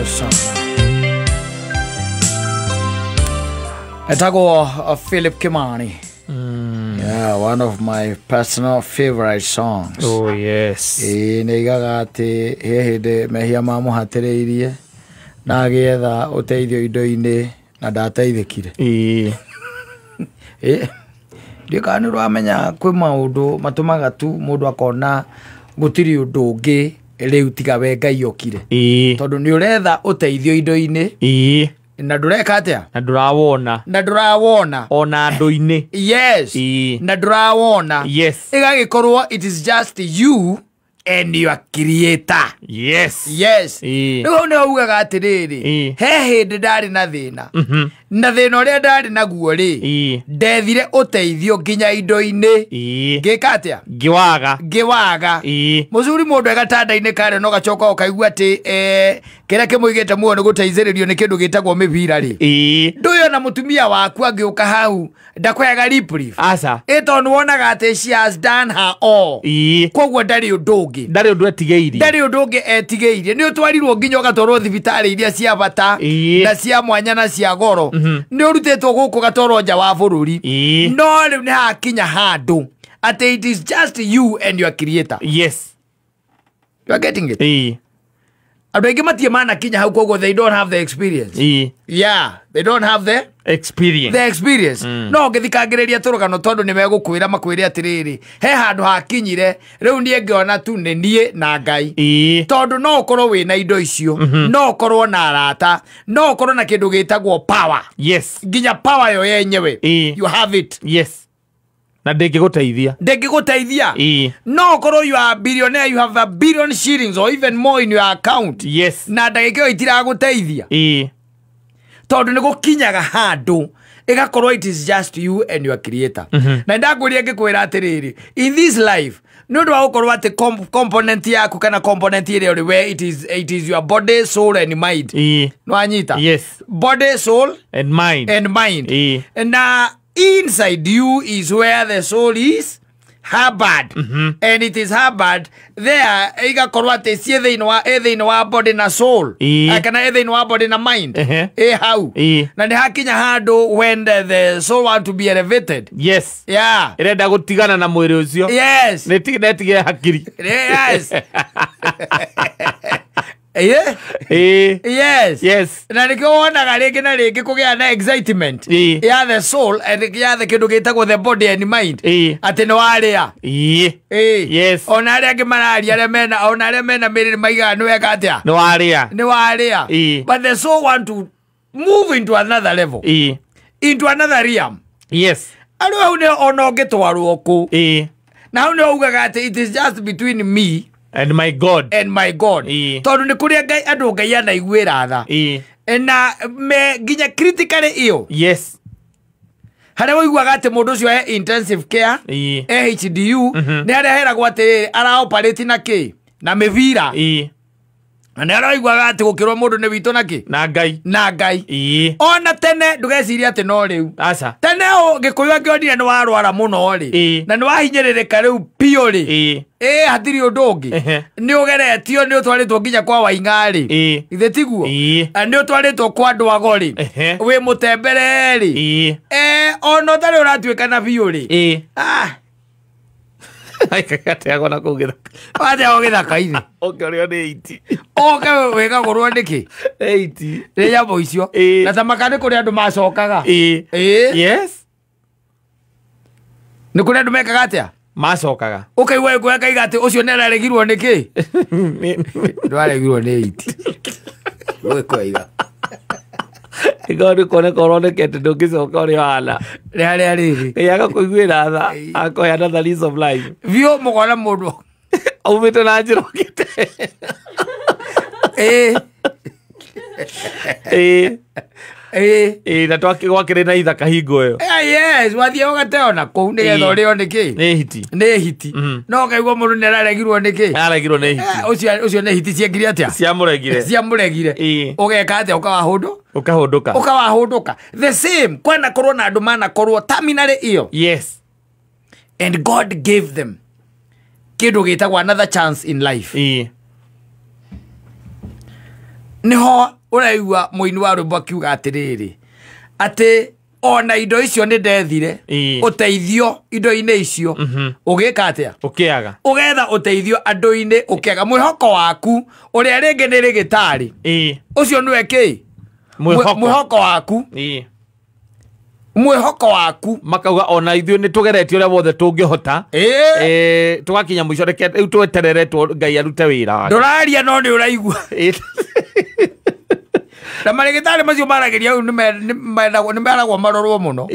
Asante sana. Etagwo Philip Kimani. Yeah, one of my personal favorite songs. Oh yes. Ĩĩ nĩ aigaga atĩ he hĩndĩ mehia mamũhatĩrĩirie na agĩetha ũteithio indo-inĩ na ndateithĩkire. Ĩĩ. Ĩ ndiũ kana nĩ ũramenya kwĩ maũndũ matũmaga tu mũndũ akona gũtirĩ ũndũ ũngĩ rĩu tiga we Ngai okire. Ĩĩ. Tondũ nĩ ũretha ũteithio indo-inĩ Ĩĩ. na ndũreka atĩa? Na ndũrawona. Na ndũrawona. Ona andũ-inĩ. Yes. Ĩĩ. Na ndũrawona. Yes. Ĩgagĩkorwo it is just you and your creator. Yes. Yes. Ĩĩ. Rĩu hau nĩho ugaga atĩrĩrĩ, Ĩĩ. he hĩndĩ ndarĩ na thĩna. Na thĩna ũrĩa ndarĩ naguo rĩ, Ĩĩ. ndethire ũteithio nginya indo-inĩ. Ĩĩ. Ngĩka atĩa? Ngĩwaga. Ngĩwaga. Ĩĩ. Mũcuri mũndũ e gatanda-inĩ karĩa no gacoka ũkaigua atĩ kĩrĩa kĩmũigĩte muoyo nĩ gũteithĩrĩrio nĩ kĩndũ gĩtagwo mĩbira rĩ. Ĩĩ. Ndũyũ na mũtumia waku angĩũka hau ndakũheaga reprieve. Aca. Ĩ tondũ nĩwonaga atĩ she has done her all. Ĩĩ. Koguo ndarĩ ũndũ ũngĩ. Ndarĩ ũndũ etigĩirie. Ndarĩ ũndũ ũngĩ etigĩirie. Nĩ ũtwarirwo nginya ũgatwarwo thibitarĩ iria cia bata Ĩĩ. na cia mwanya na cia goro. Nĩ ũrutĩtwo gũkũ ũgatwarwo nja wa bũrũri. Ĩĩ. No rĩu nĩ hakinya handũ atĩ it is just you and your creator. Yes. You are getting it? Ĩĩ. Andũ aingĩ matirĩ manakinya hau koguo they don't have the experience. Ĩĩ. Yeah, they don't have the Experience. the experience. No ũngĩthikangĩrĩria tũrũgano tondũ nĩ megũkwĩra makwĩre atĩrĩrĩ, he handũ hakinyire rĩu niĩ ngĩona tu nĩ niĩ na Ngai. Ĩĩ. Tondũ no ũkorwo wĩna indo icio, no ũkorwo na arata, no ũkorwo na kĩndũ gĩtagwo power. Yes. Nginya power yo yenyewe. Ĩĩ. You have it. Yes. Na ndĩngĩgũteithia. Ndĩngĩgũteithia. Ĩĩ. No ũkorwo you are a billionaire, you have a billion shillings or even more in your account. Yes. Na ndagĩka ĩyo itiragũteithia. Ĩĩ. Tondũ nĩ gũkinyaga handũ ĩgakorwo it is just you and your creator. Na ndakwĩria ngĩkwĩra atĩrĩrĩ, in this life nĩ ũndũ wa gũkorwo atĩ component yaku kana component ĩrĩa ũrĩ we it is your body, soul and mind. Ĩĩ. Nĩwanyita? Yes. Body, soul And mind. and mind. Ĩĩ. Na inside you is where the soul is harbored. And it is harbored there igakorwo atĩ ciĩ thĩinĩ wa ĩ thĩinĩ wa body na soul. Ĩĩ. Kana ĩ thĩinĩ wa body na mind. Ehe. Ĩ hau. Ĩĩ. Na nĩ hakinya handũ when the soul want to be elevated. Yes. Yeah. Ĩrenda gũtigana na mwĩrĩ ũcio. Yes. Nĩtigire hakiri. Yes. Yeah. Ĩĩ. Yes. Yes. Na nĩkĩo wonaga rĩngĩ na rĩngĩ kũgĩa na excitement Ĩĩ. ya the soul and ya the kĩndũ gĩtagwo the body and mind. Ĩĩ. Atĩ nĩ warĩa. Ĩĩ. Ĩĩ. Yes. Ona arĩa angĩ mararia arĩa mena ona arĩa mena mĩrĩ maigaga nĩ weka atĩa? Nĩ warĩa. Nĩ warĩa. Ĩĩ. But the soul want to move into another level. Ĩĩ. Into another realm. Yes. Arĩ hau nĩ ona ũngĩtwarwo kũ. Ĩĩ. Na hau nĩ ugaga atĩ it is just between me And my God. and my God. Ĩĩ. Tondũ nĩ kũrĩa Ngai andũ Ngai anaiguĩra tha. Ĩĩ. Na me nginya critically ill. Yes. Harĩa ũiguaga atĩ mũndũ ũcio e intensive care, Ĩĩ. e HDU, nĩ harĩa heragwo atĩrĩrĩ araoperate na kĩ? Na mĩbira. Ĩĩ. Na nĩ aroiguaga atĩ gũkĩrwo mũndũ nĩ witũ na kĩ? Na Ngai. Na Ngai. Ĩĩ. Ona tene ndũgecirie atĩ no rĩu. Aca. Tene Gĩkũyũ angĩonire nĩ warwara mũno rĩ, Ĩĩ. na nĩ wahinyĩrĩrĩka rĩu biũ rĩ, Ĩĩ. ĩ hatirĩ ũndũ ũngĩ. Ehe. Nĩ ũgeretio nĩ ũtwarĩtwo nginya kwa Waing'a rĩ. Ĩĩ. Githĩ tiguo? Ĩĩ. Na nĩ ũtwarĩtwo kwa andũ ago rĩ. Ehe. Wĩ mũtembere rĩ. Ĩĩ. Ona ũtarĩ ũratuĩkana biũ rĩ. Ĩĩ. Ah. Gateagwo na kũu gĩthaka. Wateagwo gĩthaka-inĩ. Ũke ũrĩo nĩ iti. Ũke wĩkagũrwo nĩkĩ? Nĩ iti. Nĩ nyamũ icio. Ĩĩ. Na ta maka nĩ kũrĩ andũ macokaga. Ĩĩ. Ĩĩ. Yes. Nĩ kũrĩ andũ mekaga atĩa? Macokaga. Ũkaigua ĩkũya kaiga atĩ ũcio nĩ araregirwo nĩ kĩ? Ndwaregirwo nĩ iti. Ũgĩkwaiga. Ĩkorwo nĩ kuoneka ũronekete ndũngĩcoka ũrĩa ũhana. Nĩ harĩa rĩrĩ. Ngai agakũiguĩra tha, akũhe another lease of life. Biũ mũkona mũndũ. Aumĩte na njĩra ũkĩte. Ĩĩ. Ĩĩ. Ĩĩ. Ĩĩ, na gwakĩrĩ na ithaka hingo ĩyo. Yes, wathiĩ ũgateo na kũu nĩgetha Ĩĩ. ũrĩo nĩ kĩ? Nĩ hiti. Nĩ hiti. No ũkaigua mũndũ nĩ araregirwo nĩ kĩ? Araregirwo nĩ hiti. Ũcio nĩ hiti ciekire atĩa? Ciamũregire. Ciamũregire. Ĩĩ. Ũgeka atĩa? Ũkawahũndũ? Ũkahũndũka. Ũkawahũndũka. The same, kwanakorwo na andũ manakorwo terminally ill. Yes. And God gave them kĩndũ gĩtagwo another chance in life. Ĩĩ. Niho ũraigua mũini wa rwĩmbo akiuga atĩrĩrĩ atĩ ona indo icio nĩ ndethire ũteithio indo-inĩ icio ũgĩka atĩa ũkĩaga ũgetha ũteithio andũ-inĩ ũkĩaga mwĩhoko waku ũrĩa rĩngĩ nĩ rĩgĩtarĩ ũcio nĩwe kĩ mwĩhoko waku mwĩhoko waku makauga ona ithuĩ nĩ tũgeretie ũrĩa wothe tũngĩhota tũgakinya mũico reke rĩu tweterere Ngai arute wĩra wake ndũraria no nĩ ũraigua na marĩgĩtarĩ macio maragĩria hau nĩ meragwo marorwo mũno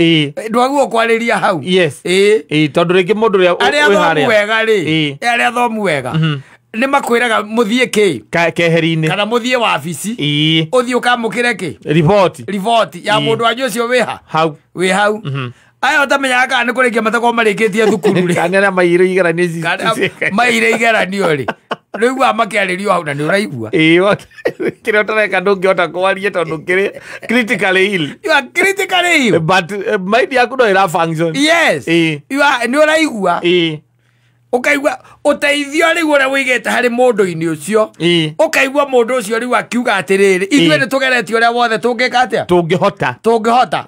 ndwagĩrĩirwo kwarĩria hau yes tondũ rĩngĩ mũndũ ũrĩa arĩa athomu wega rĩ arĩa athomu wega nĩ makwĩraga mũthiĩ kĩ keheri-inĩ kana mũthiĩ wabici ũthiĩ ũkamũkĩre kĩ riboti ya mũndũ wanyu ũcio wĩha hau wĩ hau aya ũtamenyaga kana nĩ kũrĩkia matakorwo marĩkĩtie thukuru rĩ kana arĩa maiyire igeranio ici maiyire igeranio rĩ rĩu makĩarĩrio hau na nĩ ũraigua kĩrĩa ũtareka ndũngĩhota kwaria tondũ kĩrĩ critically ill. You are critically ill but mind yaku no ĩra function. Yes you are nĩ ũraigua ũkaigua ũteithio rĩu ũrĩa wĩigĩte harĩ mũndũ-inĩ ũcio ũkaigua mũndũ ũcio rĩu akiuga atĩrĩrĩ ithuĩ nĩ tũgeretie ũrĩa wothe tũngĩka atĩa tũngĩhota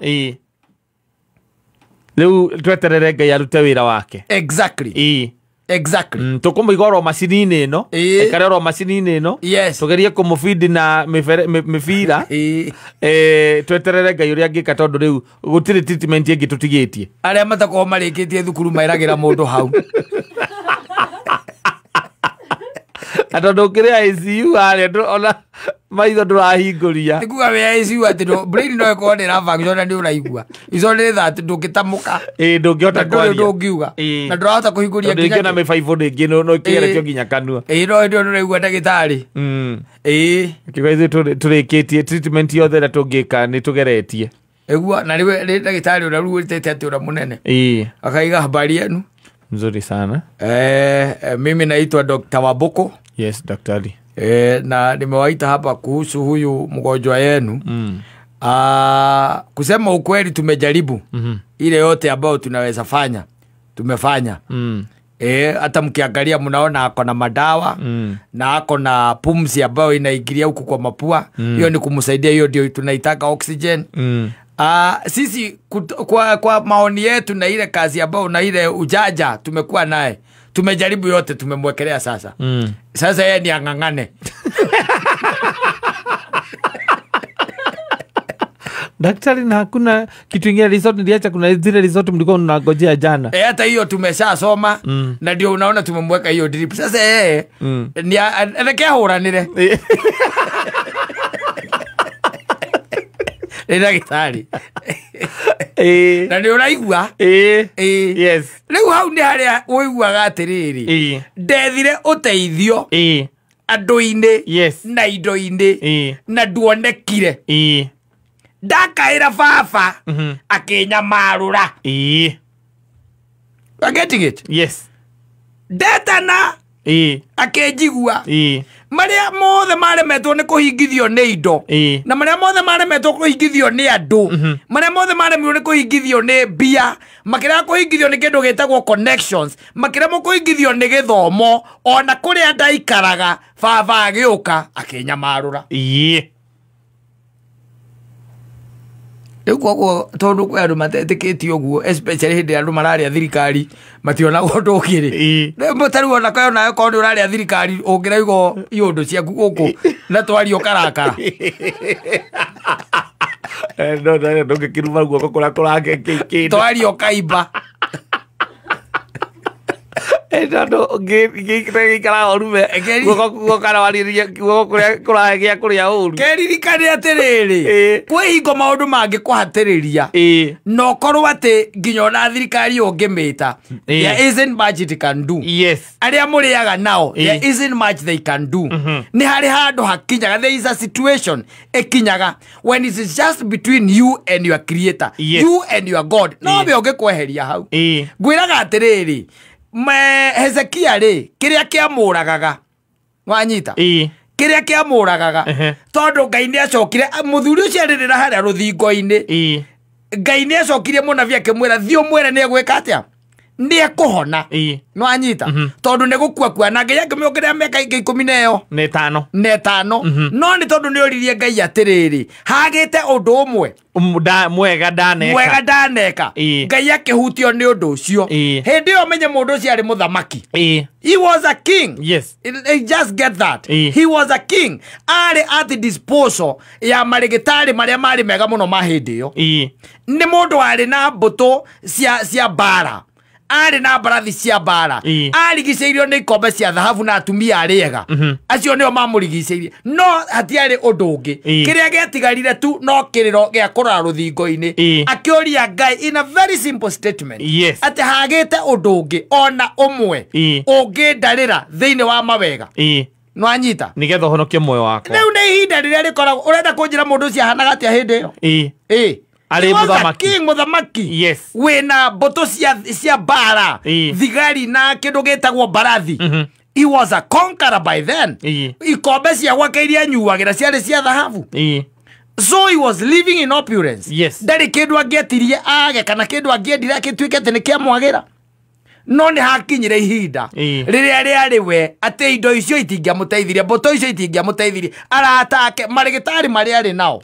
rĩu tweterere Ngai arute wĩra wake. Exactly. Exactly. Tũkũmũiga oro macini-inĩ ĩno ĩkare oro macini-inĩ ĩno tũgerie kũmũbindi na mĩbira tweterere Ngai ũrĩa angĩka tondũ rĩu gũtirĩ treatment ĩngĩ tũtigĩtie. Arĩa matakorwo marĩkĩtie thukuru mairagĩra mũndũ hau na tondũ ũkĩrĩ ICU harĩa ona maitho ndũrahingũria nĩ kuga wĩ ICU atĩ brain no ĩkorwo nĩ ĩra function na nĩ ũraigua ico nĩ that ndũngĩtamũka ndũngĩhota kwaria ndũngiuga na ndũrahota kũhingũria nginya na mĩbaibũ rĩngĩ no ĩkĩgeretio nginya kanua no hĩndĩ ĩyo nĩũraigua ndagĩtarĩ kiuga ithuĩ tũrĩkĩtie treatment yothe ĩrĩa tũngĩka nĩ tũgeretie ĩguo na rĩu ndagĩtarĩ ũrĩa rĩu wĩtĩte atĩ ũrĩa mũnene akaiga habari yenu nzuri sana. Mimi naitwa Dr. Waboko. Yes, daktari. Na nimewaita hapa kuhusu huyu mgonjwa yenu. Kusema ukweli tumejaribu ile yote ambayo tunaweza fanya tumefanya. Hata mkiangalia mnaona ako na madawa na ako na pumzi ambayo inaingilia huku kwa mapua. Hiyo ni kumsaidia, hiyo ndio tunaitaka oxygen. Sisi kwa maoni yetu na ile kazi ambayo na ile ujaja tumekuwa naye tumejaribu yote tumemwekelea sasa. Sasa yeye ni ang'ang'ane. Daktari, na hakuna kitu kingine resort niliacha, kuna zile resort mlikuwa mnangojea jana. Hata hiyo tumeshasoma na ndio unaona tumemweka hiyo drip. Sasa yeye ni elekea huranire. Ni daktari. Na nĩ ũraigua yes. Rĩu hau nĩ harĩa ũiguaga atĩrĩrĩ ndethire ũteithio andũ-inĩ na indo-inĩ na nduonekire ndakaĩra baba akĩnyamarũra. You are getting it? Yes. Ndetana akĩnjigua marĩa mothe maremetwo nĩ kũhingithio nĩ indo na marĩa mothe maremetwo kũhingithio nĩ andũ marĩa mothe maremirwo nĩ kũhingithio nĩ mbia makĩrega kũhingithio nĩ kĩndũ gĩtagwo connections makĩremwo kũhingithio nĩ gĩthomo ona kũrĩa ndaikaraga baba agĩũka akĩnyamarũra. Rĩu koguo tondũ kwĩ andũ matetĩkĩtie ũguo especially hĩndĩ ĩrĩa andũ mararĩa thirikari mationagwo ũndũ ũngĩ rĩ ta rĩu ona nawe korwo nĩ ũrarĩa thirikari ũngĩraigwo iũndũ ciaku gũkũ na twaria ũkarakara no ndũngĩkĩruma guoko kũrĩa kũrangekĩkĩndũ twaria ũkaimba tondũ ngĩikara ũrume guoko karawarĩria guoko kũrĩa kũragĩa kũrĩa ũru keririkane atĩrĩrĩ kwĩ hingo maũndũ mangĩkũhatĩrĩria na ũkorwo atĩ nginya ona thirikari ũngĩmĩta there isn't much it can do. Yes. Arĩa mũrĩaga nao there isn't much they can do. Nĩ harĩ handũ hakinyaga, there is a situation ĩkinyaga when it is just between you and your creator. Yes. You and your God no we ũngĩkweheria hau. Ngwĩraga atĩrĩrĩ Hezekia rĩ kĩrĩa kĩamũragaga wanyita kĩrĩa kĩamũragaga tondũ Ngai nĩ acokire mũthuri ũcio arĩrĩra harĩa rũthingo-inĩ Ngai nĩ acokirie mũnabii akĩmwĩra thiĩ ũmwĩre nĩ egwĩka atĩa Nĩ ekũhona. No anyita. Tondũ nĩ gũkua kua na Ngai akĩmĩongerera mĩaka ĩngĩ 15. Na ĩtano. No nĩ tondũ nĩ oririe Ngai atĩrĩrĩ, hagĩte ũndũ ũmwe. Mwega ndaneka. Mwega ndaneka. Ngai akĩhutio nĩ ũndũ ũcio. Hĩndĩ ĩyo menye mũndũ ũcio arĩ mũthamaki. He was a king. Yes. Just get that. He was a king. Arĩ at the disposal ya marĩgĩtarĩ marĩa marĩ mega mũno ma hĩndĩ ĩyo. Nĩ mũndũ warĩ na mbũtũ cia mbara. Arĩ na mbarathi cia mbara. Arigicĩirio nĩ ikombe cia thahabu na atumia arĩega. Acio nĩo mamũrigicĩirie. No hatiarĩ ũndũ ũngĩ. Kĩrĩa gĩatigarire tu no kĩrĩro gĩa kũrora rũthingo-inĩ. Akĩũria Ngai in a very simple statement. Yes. Atĩ hagĩte ũndũ ũngĩ ona ũmwe ũngĩndarĩra thĩinĩ wa mawega. No anyita. Nĩgetha ũhonokie muoyo wakwa. Rĩu nĩ ihinda rĩrĩa rĩkoragwo ũrenda kũnjĩra mũndũ ũcio ahanaga atĩa hĩndĩ ĩyo? Arĩ mũthamaki. King mũthamaki. Yes. Wĩna mbũtũ cia mbara. Thigari na kĩndũ gĩtagwo mbarathi. He was a conqueror by then. Ikombe cia gwake iria anyuagĩra ciarĩ cia thahabu. So he was living in opulence. Yes. Ndarĩ kĩndũ angĩetirie age kana kĩndũ angĩendire gĩtuĩke atĩ nĩ kĩamwagĩra. No nĩ hakinyire ihinda rĩrĩa rĩarĩ we atĩ indo icio itingĩamũteithirie, mbũtũ icio itingĩamũteithirie, arata ake marĩgĩtarĩ marĩa arĩ nao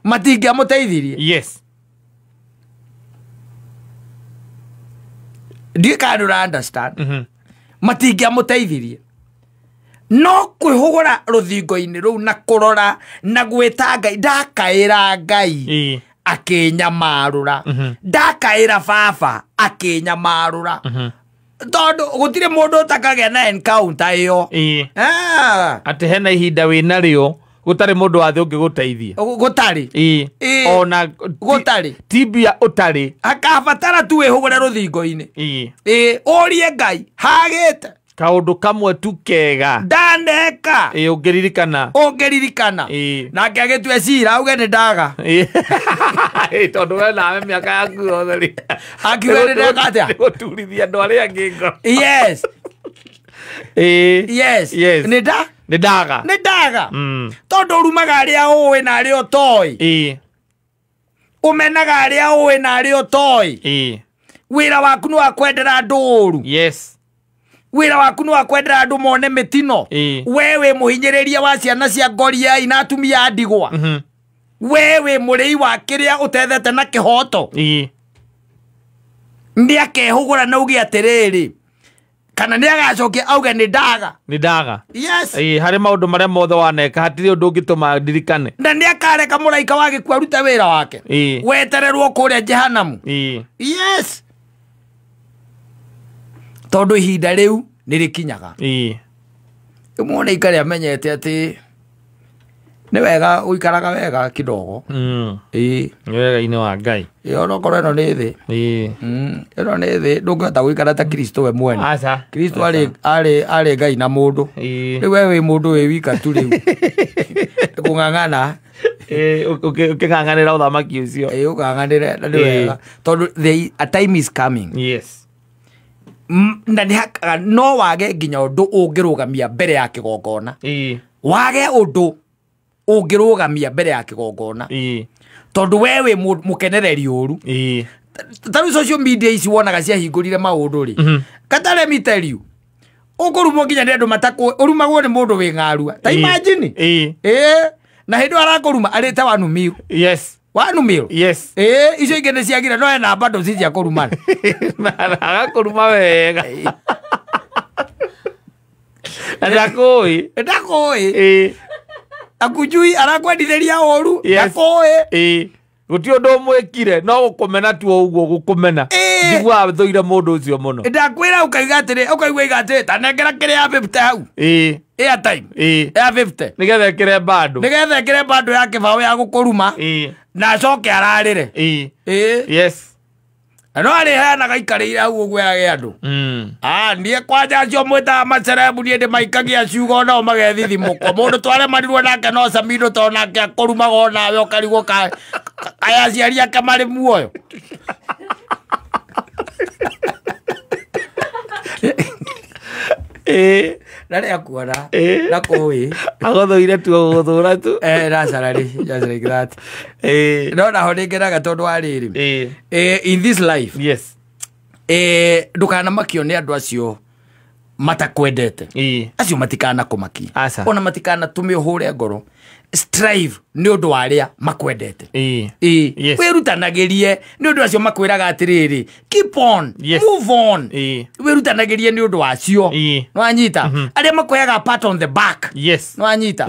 matingĩamũteithirie. Yes. Ndiũĩ kana nĩ understand. Matingĩamũteithirie. No kwĩhũgũra rũthingo-inĩ rũu na kũrora na gwĩta Ngai, ndakaĩra Ngai akĩnyamarũra. Ndakaĩra baba akĩnyamarũra. Tondũ gũtirĩ mũndũ ũtakagĩa na encounter ĩyo. Atĩ hena ihinda wĩnarĩo gũtarĩ mũndũ wa thĩ ũngĩgũteithia. Gũtarĩ. Ona gũtarĩ. Tibia ũtarĩ. Akabatara tu wĩhũgũre rũthingo-inĩ. Ũrie Ngai hagĩte kaũndũ kamwe tu kega ndaneka. Ũngĩririkana. Ũngĩririkana. Nake agĩtue cira auge nĩ ndaga. Tondũ we nawe mĩaka yaku yothe rĩ. Akiuga nĩ ndeka atĩa? Gũturithia andũ arĩa angĩ ngoro. Yes. Yes. Yes. Nĩ nda? Nĩ ndaga. Nĩ ndaga. Tondũ ũrumaga arĩa ũĩ na arĩa ũtoĩ. Ũmenaga arĩa ũĩ na arĩa ũtoĩ. Wĩra waku nĩ wa kwendera andũ ũru. Yes. Wĩra waku nĩ wa kwendera andũ mone mĩtino. We wĩ mũhinyĩrĩria wa ciana cia ngoriai na atumia a ndigwa. We wĩ mũrĩi wa kĩrĩa ũtethete na kĩhoto. Nĩ akehũgũra na uge atĩrĩrĩ, kana nĩ agacokia auge nĩ ndaga. Nĩ ndaga. Yes. Harĩ maũndũ marĩa mothe waneka hatirĩ ũndũ ũngĩtũma ndirikane. Na nĩ akareka mũraika wa gĩkuũ arute wĩra wake. Wetererwo kũrĩa Jehanamu. Yes. Tondũ ihinda rĩu nĩ rĩkinyaga. Rĩu nĩ ikare amenyete atĩ nĩ wega ũikaraga wega kidogo. Nĩ wega-inĩ wa Ngai. Onokorwo ĩno nĩ thĩ. Ĩno nĩ thĩ ndũngĩhota gũikara ta Kristo we mwene. Aca. Kristo arĩ Ngai na mũndũ. Rĩu we wĩ mũndũ wĩ wika tu rĩu. Kũng'ang'ana. Ũkĩng'ang'anĩra ũthamaki ũcio. Ũkang'ang'anĩre na nĩ wega. Tondũ a time is coming. Yes. Na nĩ hakaga no wage nginya ũndũ ũngĩrũgamia mbere ya kĩgongona. Wage ũndũ ũngĩrũgamia mbere ya kĩgongona. Tondũ we wĩ mũkenereri ũru. Ta rĩu social media ici wonaga ciahingũrire maũndũ rĩ. Kata let me tell you. Ũkũrumwo nginya nĩ andũ matakũĩ, ũrumagwo nĩ mũndũ wĩ ng'arua. Ta imagine. Na hĩndĩ ĩyo arakũruma arĩte wanumiru. Yes. Wanumiru. Yes. Icio ingĩ nĩ ciagire no ena bado ci cia kũrumana. Agakũruma wega. Na ndakũĩ. Ndakũĩ. Akujui arakwendithĩria ũru. Ndakũĩ. Gũtirĩ ũndũ ũmwĩkire no gũkũmena tu ũguo gũkũmena. Njiguaga thũire mũndũ ũcio mũno. Ndakwĩra ũkauga atĩrĩ, ũkaigua iga atĩrĩ, ta nengera kĩrĩa ya 50 hau. Airtime. Ya 50. Nĩgetha ĩkĩre bando. Nĩgetha ĩkĩre bando ya kĩbaũ ya gũkũruma. Na acoke ararĩre. Yes. No arĩheanaga aikarĩire hau ũguo yage andũ. Niĩ kwanja acio mwĩtaga macerebu niĩ ndĩmaikagia ciugo nao magethithimũko. Mũndũ twaremanirwo nake no Samido tondũ nake akũrumaga onawe ũkarigwo kaĩ aciari ake marĩ muoyo. Na rĩ akuona na kũĩ agũthũire tu gũthũra tu. Naturally, just like that. No naho nĩ ngenaga tondũ wa rĩrĩ. In this life. Yes. Ndukanamakio nĩ andũ acio matakwendete. Acio matikanakumakia. Ona matikanatũme ũhũre ngoro. Strive nĩ ũndũ wa arĩa makwendete. Wĩrutanagĩrie nĩ ũndũ acio makwĩraga atĩrĩrĩ, keep on, move on. Wĩrutanagĩrie nĩ ũndũ wacio. Nĩwanyita? Arĩa makũheaga pat on the back. Nĩwanyita?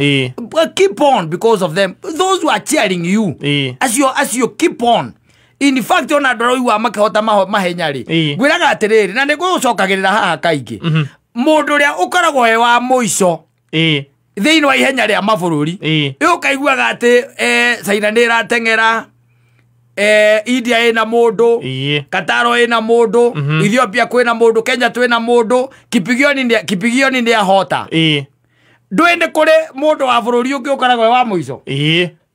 Keep on because of them. Those who are cheering you. Acio keep on. In fact, ona andũ aroigua makĩhota mahenya rĩ, ngwĩraga atĩrĩrĩ, na nĩngũgũcokagĩrĩra haha kaingĩ, mũndũ ũrĩa ũkoragwo e wa mũico thĩinĩ wa ihenya rĩa mabũrũri, ũkaiguaga atĩ China nĩ ĩrateng'era, India ĩna mũndũ, Qatar ĩna mũndũ, Ethiopia kwĩna mũndũ, Kenya twĩna mũndũ, Kipigoni nĩ ahota. Ndũĩ nĩ kũrĩ mũndũ wa bũrũri ũngĩ ũkoragwo e wa mũico?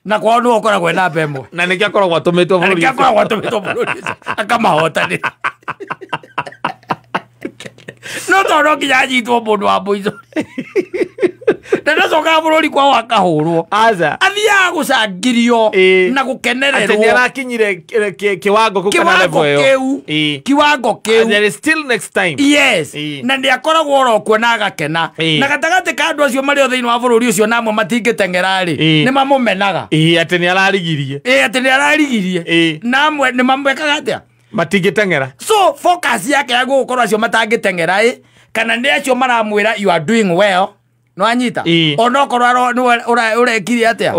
Na kwao nĩwe ũkoragwo e namba ĩmwe. Na nĩkĩo akoragwo atũmĩtwo bũrũri. Na nĩkĩo akoragwo atũmĩtwo bũrũri ũcio. Akamahotanĩra. No tondũ no nginya anyitwo mũndũ wa mũico. Na ndacokaga bũrũri kwao akahũrwo. Athiaga gũcangirio na gũkenererwo. Atĩ nĩarakinyire kiwango kĩu kana level ĩyo. Kiwango kĩu. And there is still next time. Yes. Na nĩakoragwo oro kuo na agakena. Na gatagatĩ ka andũ acio marĩ o thĩinĩ wa bũrũri ũcio na amwe matingĩteng'era rĩ, nĩmamũmenaga. Atĩ nĩararigirie. Atĩ nĩararigirie. Na amwe nĩmamwĩkaga atĩa? Matingĩteng'era. So focus yake ya gũkorwo acio matangĩteng'era kana nĩ acio maramwĩra you are doing well. Nĩwanyita? Onokorwo ũrekire atĩa?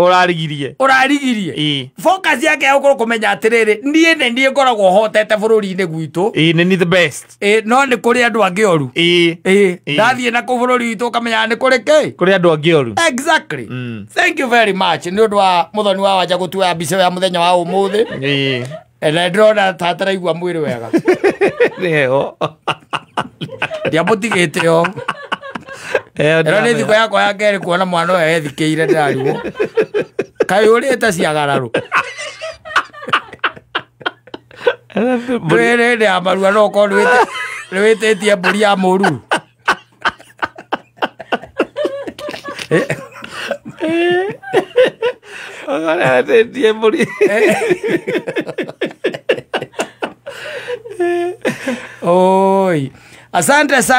Ũrarigirie. Focus yake ya gũkorwo kũmenya atĩrĩrĩ, niĩ nĩ niĩ ngoragwo hotete bũrũri-inĩ gwitũ. Nĩ niĩ the best. No nĩ kũrĩ andũ angĩ oru. Ndathiĩ na kũu bũrũri witũ ũkamenya nĩ kũrĩ kĩ? Kũrĩ andũ angĩ oru. Exactly. Thank you very much. Nĩ ũndũ wa Mũthoni wa Wanja gũtuoya mbica ya mũthenya wa ũmũthĩ. Na ndĩrona ta ataraigua mwĩrĩ wega. Nĩho. Ndiamũtigĩte o. Ĩno nĩ thikũ yakwa ya kerĩ kuona mwana ũyũ ethikĩire ndĩrarigwo. Kaĩ ũrĩte ciagararũ. Ndwĩrĩ ya marua no ũkorwo nĩwĩtĩtie mbũri ya mũruru. Ũkorwo mbũri. Oi. Asante sana.